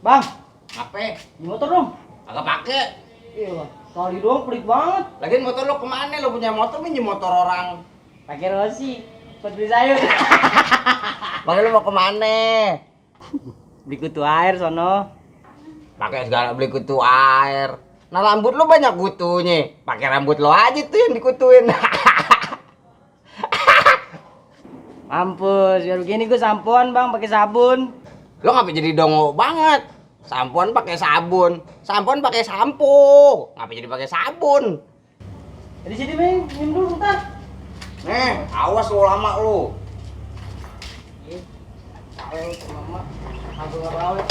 Bang, Apa? di motor dong. Agak pakai. Iya, kali doang pelit banget. Lagian motor lo kemana? Lo punya motor minjem motor orang. Pakai Rossi, buat beli sayur. Makanya lo mau kemana? Beli kutu air sono. Pakai segala beli kutu air. Nah rambut lo banyak kutunya. Pakai rambut lo aja tuh yang dikutuin. Mampus, biar begini gue sampoan bang, pakai sabun. Lo ngapa jadi dongo banget? Sampoan pakai sabun, sampoan pakai sampo. Ngapa jadi pakai sabun? Di sini Bang, minum dulu bentar. Nih, awas lo lama lo. Awet, mama, sabun apa awet?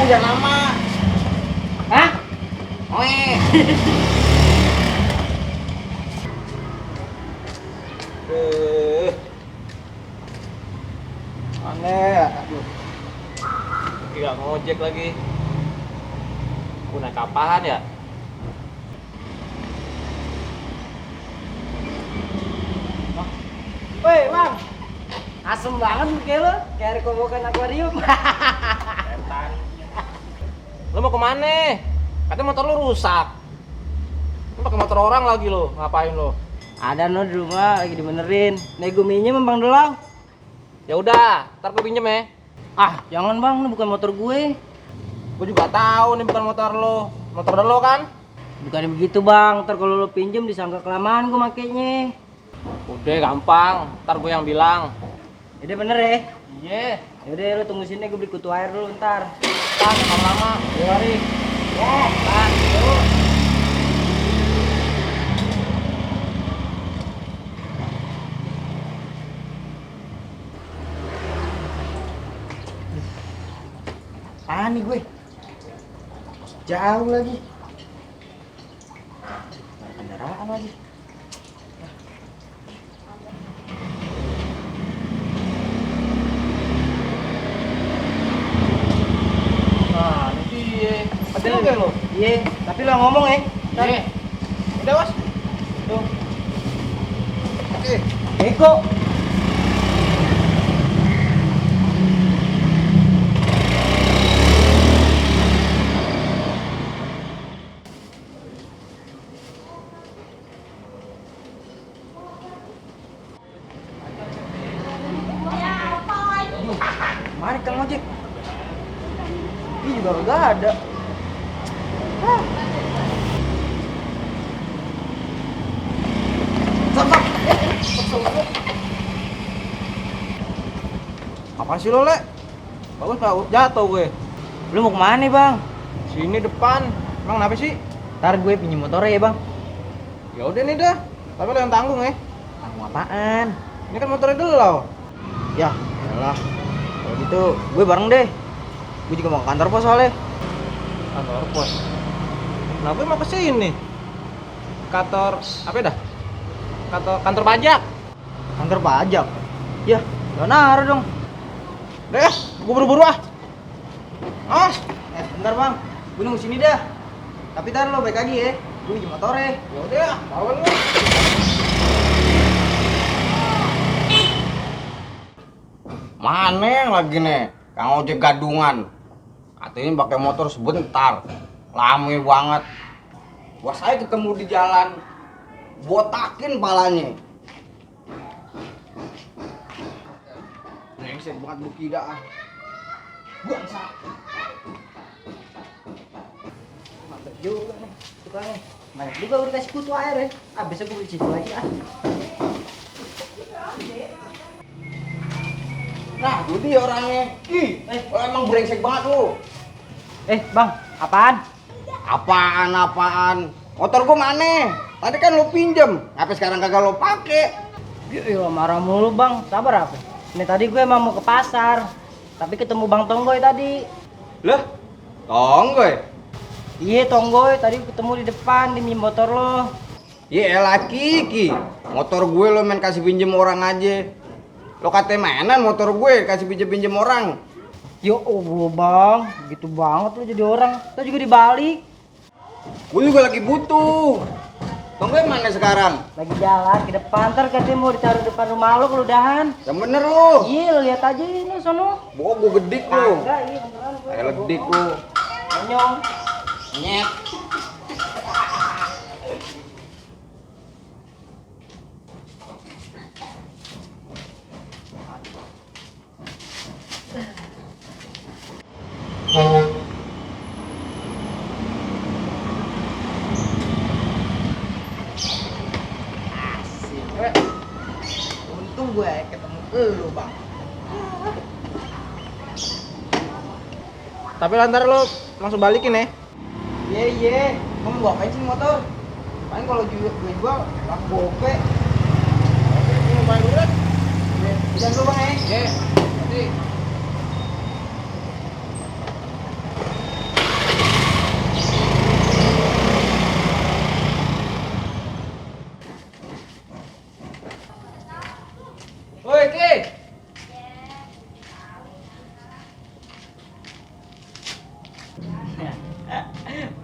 Jangan lama. Hah? Oe. Aneh, aduh. Gak ngojek lagi. Aku naik apaan ya? Woi bang, asem banget kayak lo, kayak ada kobokan akuarium. Setan. Lo mau kemana? Katanya motor lo rusak. Lo pakai motor orang lagi lo, ngapain lo? Ada no di rumah lagi dibenerin. Nih gue minjem bang Dolang. Ya udah, ntar gue pinjem ya. Ah, jangan bang, ini bukan motor gue. Gue juga tahu nih bukan motor lo. Motor lo kan? Bukan begitu bang, ntar kalau lo pinjem disangka kelamaan gue makainya. Udah gampang, ntar gue yang bilang. Yaudah bener ya. Iya, Yaudah lo tunggu sini, gue beli kutu air dulu ntar. ntar lama-lama. Dua hari. Ya, bang, yuk. Nih gue jauh lagi kendaraan lagi. Nah, ini dia. Ada lo kayak lo? Iya, tapi lo ngomong ya. Iya. Udah bos. Tuh, Oke. bego. Mari Kang Ojek. Ini juga gak ada. Ah. Apaan sih lo, Le? Bagus nggak jatuh gue. Lu mau kemana bang? Sini depan. Emang kenapa sih? Ntar gue pinjem motornya ya bang. Ya udah nih dah. Tapi lo yang tanggung ya. Tanggung apaan? Ini kan motornya lo. Ya, yalah. Kalau gitu gue bareng deh. Gue juga mau ke kantor pos soalnya. Kantor pos. Nah, gue mau ke sini. Kantor apa dah? Kantor pajak. Kantor pajak. Ya, jangan naruh dong. Deh, gue buru-buru ah. Ah, Bentar bang, gue nunggu sini dah. Tapi ntar lo balik lagi ya. Gue pinjem motornya. ya udah, lawan lu. Mana yang lagi nih? Kang ojek gadungan. Katanya pakai motor sebentar. Lame banget. Gua saya ketemu di jalan. Botakin palanya. Brengsek banget lu kida ah. Bangsa. Mantep juga nih, tukangnya. Banyak juga udah kasih kutu air ya. Ah, besok gue beli situ lagi ah. Nah, itu dia orangnya. Ih, emang brengsek banget lu. Bang, apaan? Apaan? Motor gua mana? Tadi kan lu pinjem. Apa sekarang kagak lu pake? Iya, marah mulu bang. Sabar apa? Ini tadi gue emang mau ke pasar. Tapi ketemu Bang Tonggoy tadi. Lah, tonggoy. Iya, Tonggoy tadi ketemu di depan di motor lo. Iya elah Kiki. Motor gue lo main kasih pinjem orang aja. Lo katanya mainan motor gue kasih pinjem orang. Yo, oh bang, gitu banget lo jadi orang. Kita juga dibalik. Gue juga lagi butuh. Tonggoy mana sekarang? Lagi jalan ke depan, ntar katanya mau ditaruh depan rumah lo keludahan. Yang bener lu. Iya, lo lihat aja ini sono. Bohong gua gedik lu. Kagak, iya beneran gue. Kayak ledik lu. Nyong. Nyet. Untung gue ketemu lu, Bang. Tapi lantar lo langsung balikin ya. Iya, iya. Kamu bawa apain sih motor? Paling kalau gue jual, laku gope. Oke, mau balik dulu deh. Jangan dulu, Bang, Iya. Nanti. Woi, Ki.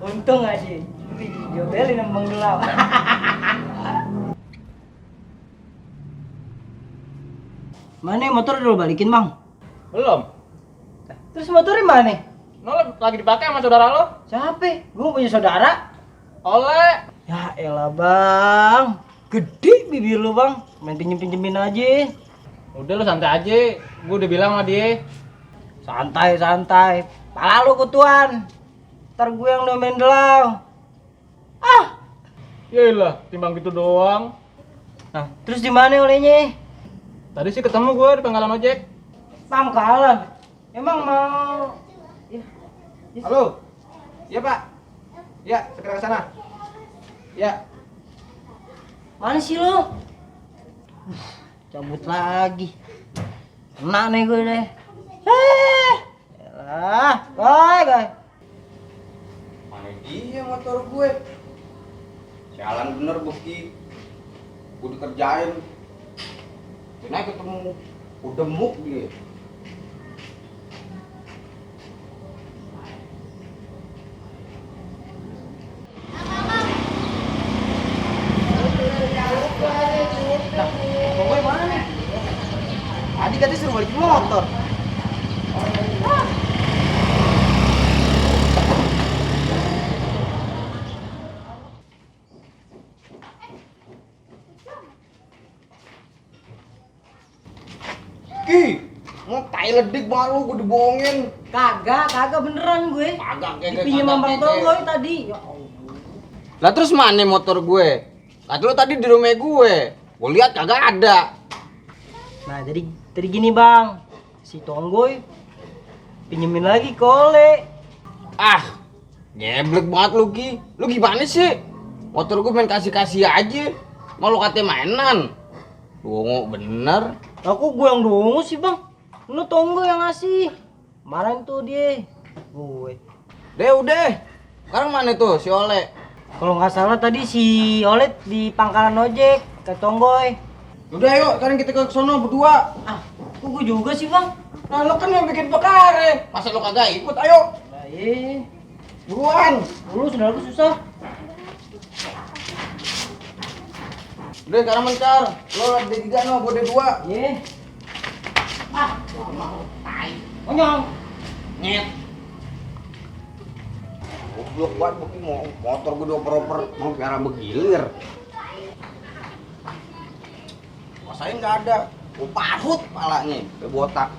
Untung aja. Diomelin sama Bang Dulau. Mana motor udah lo balikin, Bang? Belum. Terus motornya mana? No, lagi dipakai sama saudara lo. Siapa? Gue punya saudara. Oleh. Ya elah, Bang. Gede bibir lu, Bang. Main pinjem-pinjemin aja. Udah lu santai aja. Gue udah bilang sama dia. Santai, santai. Pala lu kutuan. Ntar gue yang domain Delau. Ah, Yaelah, timbang gitu doang. nah, terus di mana olehnya? Tadi sih ketemu gue di pangkalan ojek. Pangkalan. Emang mau? Ya. Halo. Iya, Pak. Ya, segera ke sana. Ya. Mana sih lu? Cabut lagi. Kena nih gue deh. Elah, guys. Mana dia motor gue? Jalan bener Beki. Gue dikerjain. Naik ketemu udah muk dia. Nah, pokoknya mana nih? Tadi katanya suruh balikin motor. Ki, mau tai ledik malu gue dibohongin. Kagak beneran gue. Kagak Dipinjam sama Bang Tonggoy tadi. Ya Allah. Lah terus mana motor gue? Kata lu tadi di rumah gue. Gue lihat kagak ada. Nah, jadi gini, Bang. Si Tonggoy pinjemin lagi ke Ole. Ah, geblek banget lu Ki. Lu gimana sih? Motor gue main kasih-kasih aja. Mau lu katanya mainan. Dongo bener. Aku gue yang dongo sih, Bang. Lu Tonggoy yang ngasih. Kemarin tuh dia. Gue. Udah. Sekarang mana tuh si Ole? Kalau nggak salah tadi si Ole di pangkalan ojek ke Tonggoy. Udah yuk, sekarang kita ke sono berdua. Ah, kok gue juga sih, Bang? Nah, lu kan yang bikin perkara. Masa lu kagak ikut? Ayo. Nah, iya. Buruan. Dulu saudara gue susah. Udah sekarang mencar. Lo ada 3 no, gue ada 2. Iya. Ah, monyong. Nyet. Goblok banget bukti motor gue dioper-oper mau piara begilir. Rasain nggak ada. Gue parut palanya ke botak.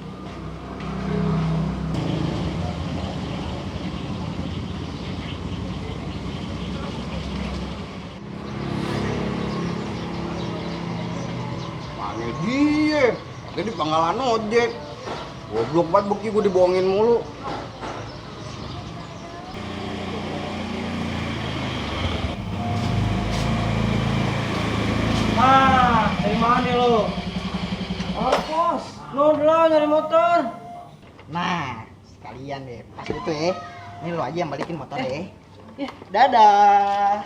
Mana dia? Dia di pangkalan ojek. Goblok banget bukti gue dibohongin mulu. Ah, dari mana lo? Oh, bos. Lo udah nyari motor. Nah, sekalian deh, pas itu ya. Ini lo aja yang balikin motor deh. Ya, Dadah.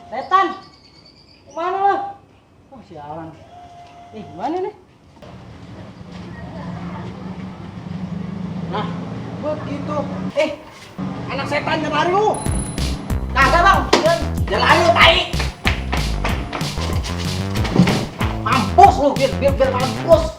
setan. Kemana lo? Oh, sialan. Gimana nih? Nah, begitu. Anak setan jangan lari lu. Kagak, Bang. Jangan lari lu, tai. biar mampus.